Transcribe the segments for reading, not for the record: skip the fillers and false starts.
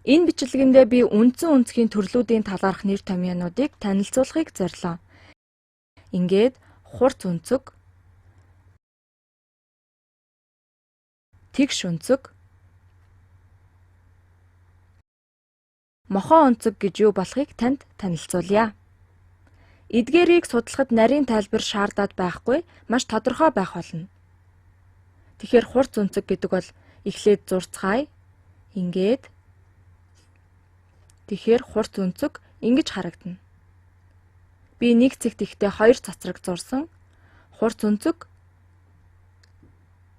Энэ бичлэгэндээ би үндсэн өнцгийн төрлүүдийн талаарх нэр томьёонуудыг танилцуулахыг зорилоо. Ингээд хурц өнцөг, тэгш өнцөг, мохоо өнцөг гэж юу болохыг танд танилцуулъя. Эдгээрийг судлахад нарийн тайлбар шаардаад байхгүй, маш тодорхой байх болно. Тэгэхээр хурц өнцөг гэдэг бол эхлээд зурцгаая. Ингээд тэгэхээр хурц өнцөг ингэж харагдана. Би нэг цэгт ихтэй хоёр цацраг зурсан. Хурц өнцөг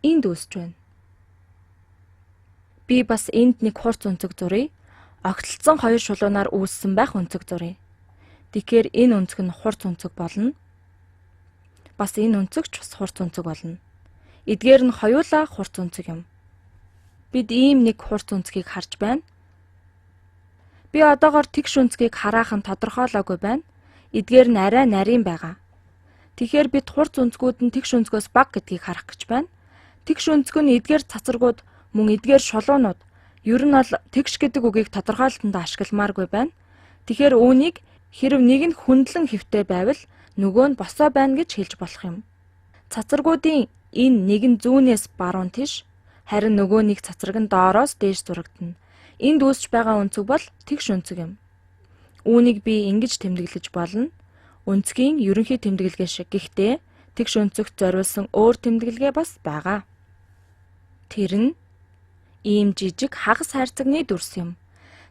энд үүсэж байна. Би бас энд нэг хурц өнцөг зуръя. Огтлцсон хоёр шулуунаар үүссэн байх өнцөг зуръя. Тэгэхээр энэ өнцөг нь хурц өнцөг болно. Бас энэ өнцөг ч бас хурц өнцөг болно. Эдгээр нь хоёулаа хурц өнцөг юм. Бид ийм нэг хурц өнцгийг харж байна. Би одоогоор тэгш өнцгийг хараахан тодорхойлоогүй байна. Эдгээр нь арай нарийн байгаа. Тэгэхээр бид хурц өнцгүүд нь тэгш өнцгөөс бага гэдгийг харах гэж байна. Тэгш өнцөг нь эдгээр цацрагууд мөн эдгээр шулуунууд ер нь бол тэгш гэдэг үгийг тодорхойлолтонд ашигламааргүй байна. Тэгэхээр үүнийг хэрв нэг нь хөндлөн хэвтэй байвал нөгөө нь босоо байна гэж хэлж болох юм. Цацрагуудын энэ нэг нь зүүнээс баруун тийш, харин нөгөө нэг цацраг нь доороос дээш зурагдана. Энд үүсч байгаа өнцөг бол тэгш өнцөг юм. Үүнийг би ингэж тэмдэглэж болно. Өнцгийн ерөнхий тэмдэглэгээ шиг. Гэхдээ тэгш өнцөгт зориулсан өөр тэмдэглэгээ бас байгаа. Тэр нь ийм жижиг хагас хайрцагны дүрс юм.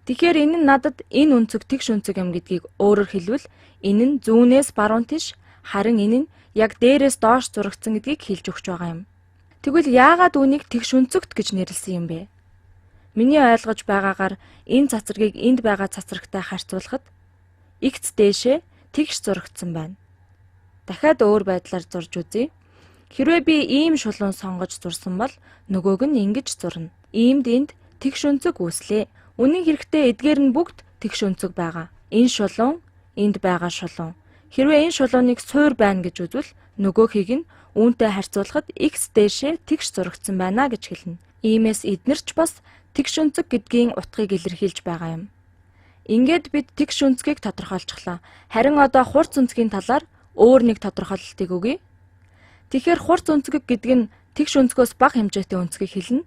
Тэгэхээр энэ нь надад энэ өнцөг тэгш өнцөг юм гэдгийг өөрөөр хэлбэл энэ нь зүүнээс баруун тийш, харин энэ нь яг дээрээс доош зурагдсан гэдгийг хэлж өгч байгаа юм. Тэгвэл яагаад үүнийг тэгш өнцөгт гэж нэрлэсэн юм бэ? Миний ойлгож байгаагаар энэ цацрагийг энд байгаа цацрагтай харьцуулахад игц дээшээ тэгш зурагдсан байна. Дахиад өөр байдлаар зурж үзье. Хэрвээ би ийм шулуун сонгож зурсан бол нөгөөг нь ингэж зурна. Иймд энд тэгш өнцөг үүслээ. Үнэн хэрэгтээ эдгээр нь бүгд тэгш өнцөг байгаа. Энэ шулуун, энд байгаа шулуун. Хэрвээ энэ шулууныг суур байна гэж үзвэл нөгөөхийг нь үүнтэй харьцуулахад x дээшээ тэгш зурагдсан байна гэж хэлнэ. Иймээс эднэр ч бас тэгш өнцөг гэдгийн утгыг илэрхийлж байгаа юм. Ингээд бид тэгш өнцгийг тодорхойлчихлоо. Харин одоо хурц өнцгийн талаар өөр нэг тодорхойлолтыг өгье. Тэгэхээр хурц өнцөг гэдэг нь тэгш өнцгөөс бага хэмжээтэй өнцгийг хэлнэ.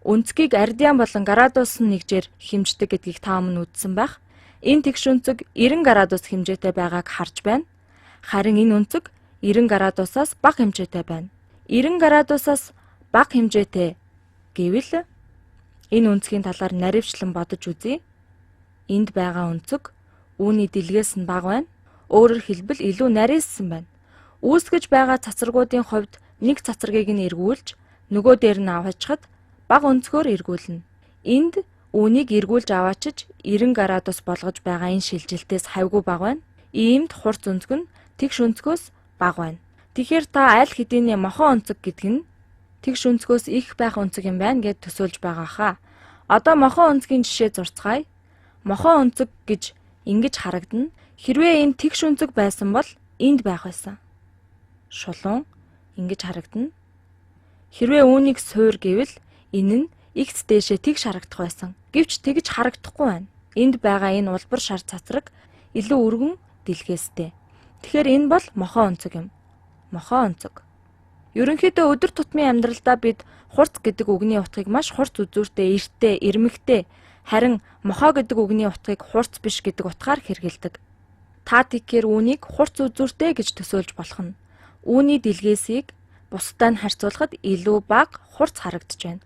Өнцгийг радиан болон градус нь нэгжээр хэмждэг гэдгийг та өмнө үзсэн байх. Энэ тэгш өнцөг 90 градус хэмжээтэй байгааг харж байна. Харин энэ өнцөг 90 градусаас бага хэмжээтэй байна. 90 градусаас бага хэмжээтэй гэвэл энэ өнцгийн талаар наривчлан бодож үзье. Энд байгаа өнцөг үүний дэлгээс нь бага байна. Өөрөөр хэлбэл илүү нарийссан байна. Үүсгэж байгаа цацрагуудын хувьд нэг цацрагийг нь эргүүлж нөгөө дээр нь аваачхад бага өнцгөөр эргүүлнэ. Энд үүнийг эргүүлж аваачиж 90 градус болгож байгаа энэ шилжилтээс хавьгүй бага байна. Иймд хурц өнцөг нь тэгш өнцгөөс бага байна. Тэгэхээр та аль хэдийн мохоо өнцөг гэдэг нь тэгш өнцгөөс их байх өнцөг юм байна гэд төсөөлж байгаа хаа. Одоо мохоо өнцгийн жишээ зурцгаая. Мохоо өнцөг гэж ингэж харагдана. Хэрвээ энэ тэгш өнцөг байсан бол энд байх байсан. Шулуун ингэж харагдана. Хэрвээ үүнийг суур гэвэл энэ нь x дээшээ тэгш харагдах байсан. Гэвч тэгж харагдахгүй байна. Энд байгаа энэ улбар шар цацраг илүү өргөн дэлгээстэй. Тэгэхээр энэ бол мохоо өнцөг юм. Мохоо өнцөг. Ерөнхийдөө өдөр тутмын амьдралдаа бид хурц гэдэг үгний утгыг маш хурц үзүүртэй, эрттэй, эрмэгтэй, харин мохоо гэдэг үгний утгыг хурц биш гэдэг утгаар хэрэглэдэг. Та тэгэхээр үүнийг хурц үзүүртэй гэж төсөөлж болох нь. Үүний дэлгээсийг бусдад нь харьцуулахад илүү бага хурц харагдаж байна.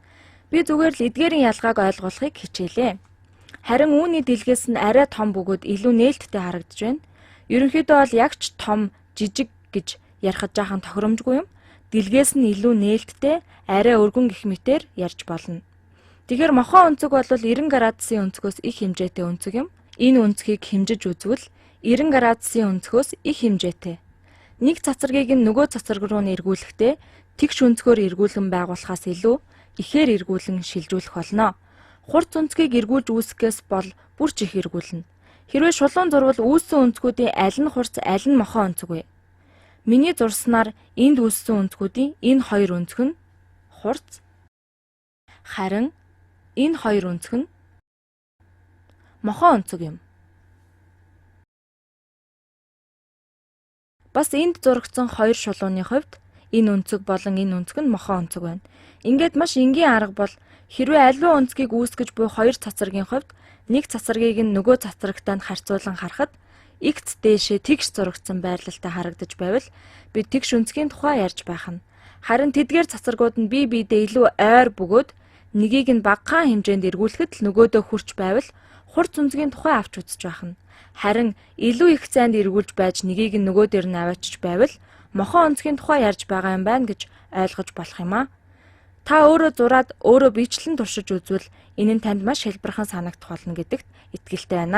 Би зүгээр л эдгээрийн ялгааг ойлгуулахыг хичээлээ. Харин үүний дэлгээс нь арай том бөгөөд илүү нээлттэй харагдаж байна. Ерөнхийдөө бол яг ч том, жижиг гэж ярихад жаахан тохиромжгүй юм. Дэлгээс нь илүү нээлттэй, арай өргөн гэх мэтээр ярьж болно. Тэгэхээр мохоо өнцөг бол 90 градусын өнцгөөс их хэмжээтэй өнцөг юм. Энэ өнцгийг хэмжиж үзвэл 90 градусын өнцгөөс их хэмжээтэй. Нэг цацрагийг нь нөгөө цацраг руу нь эргүүлэхдээ тэгш өнцгөөр эргүүлэн байгуулахаас илүү ихээр эргүүлэн шилжүүлэх болно. Хурц өнцгийг эргүүлж үүсгэхээс бол бүр ч их эргүүлнэ. Хэрвээ шулуун зурвал үүссэн өнцгүүдийн аль нь хурц, аль нь мохоо өнцөг вэ? Миний зурснаар энд үүссэн өнцгүүдийн энэ хоёр өнцөг нь хурц, харин энэ хоёр өнцөг нь мохоо өнцөг юм. Бас энд зурагдсан хоёр шулууны хувьд энэ өнцөг болон энэ өнцөг нь мохоо өнцөг байна. Ингээд маш энгийн арга бол хэрвээ аливаа өнцгийг үүсгэж буй хоёр цацрагийн хувьд нэг цацрагийг нь нөгөө цацрагтай нь харьцуулан харахад X дээшээ тэгш зурагдсан байрлалтай харагдаж байвал бид тэгш өнцгийн тухай ярьж байх нь. Харин тэдгээр цацрагууд нь бие биедээ илүү ойр бөгөөд нэгийг нь багахан хэмжээнд эргүүлэхэд л нөгөөдөө хүрч байвал хурц өнцгийн тухай авч үзэж байх нь. Харин илүү их зайд эргүүлж байж нэгийг нь нөгөө дээр нь аваачиж байвал мохоо өнцгийн тухай ярьж байгаа юм байна гэж ойлгож болох юм аа. Та өөрөө зураад өөрөө биечлэн туршиж үзвэл энэ нь танд маш хэлбэрхэн санагдах болно гэдэгт итгэлтэй байна.